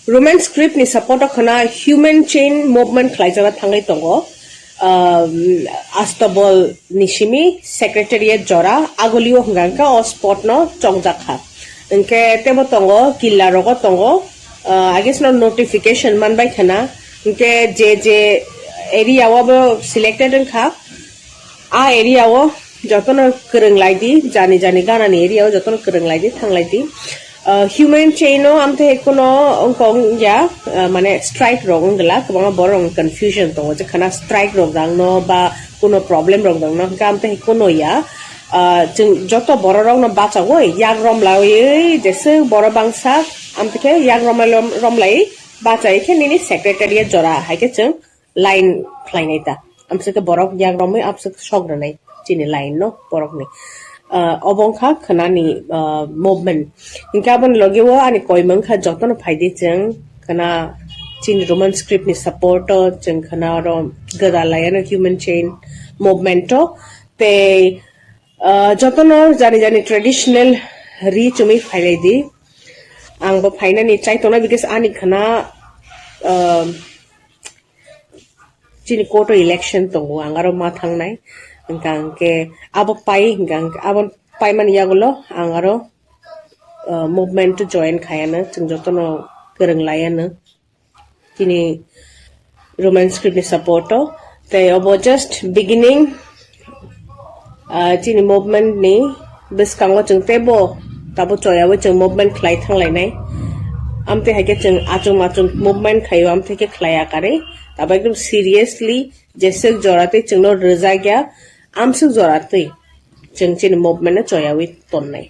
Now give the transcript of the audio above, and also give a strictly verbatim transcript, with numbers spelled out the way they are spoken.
Roman script ni support o khna human chain movement khlaijana thangwi tongo. Um, Astobol ni simi secretariat jora agulio hwnkha hwnkha o spot no chongjak kha. Hwnkhe tebo tongo, killa rogo tongo, uh, I guess no notification manbai khna. Hwnkhe je je area o bo selected wngkha, a area o jotono kwrwng lai di, jani jani ganani area o jotono kwrwng lai di, thang lai di. Uh, human chain o amthe kuno wngkong ya, uh, mane strike rok wngla, kwbangma borok rok confusion tongo je khana strike rok dang no ba kuno problem rok dang no, hwnkhe amthe kuno ya. Uh, chwng joto borok rok no bachagwi yak rom laiwi jeswk borok bangsa amthe khe yak rom lai, rom lai bachai khe nini secretariat jora hai khe chwng line khlainai ta. Amswk khe borok yak romwi amswk sok rwnai chini line no borokni. Ah, obo wngkha khwnani, ah, movement. Hinkhe aboni logi o ani koimang kha jotono phaidi chwng khwna chini Roman script ni support o chwng khwna oro gwdalaiano human chain movement o tei, ah, jotono jani jani traditional ri chumui phailai di. Ang bo phainani chai tongnai because ani khwna, ah, chini court o election tongo, ang aro ma thangnai. Hwnkha hwnkhe abo pai, hwnkha hwnkhe abo paimani yagulo ang aro, uh, movement o join khaiano, chwng jotono kwrwng laiano. Chini Roman script ni support o. Tei obo just beginning, ah, chini movement ni bwskango chwng teibo tabo choyaui chwng movement khlai thanglainai. Amtwi hai khe chwng achung achung movement khaio, amtwi khe khlai ya karwi. Tabo ekdom seriously jeswk jora twi chwngno rwjak ya, amswk jora twi chwng chini movement no choyaui tonnai.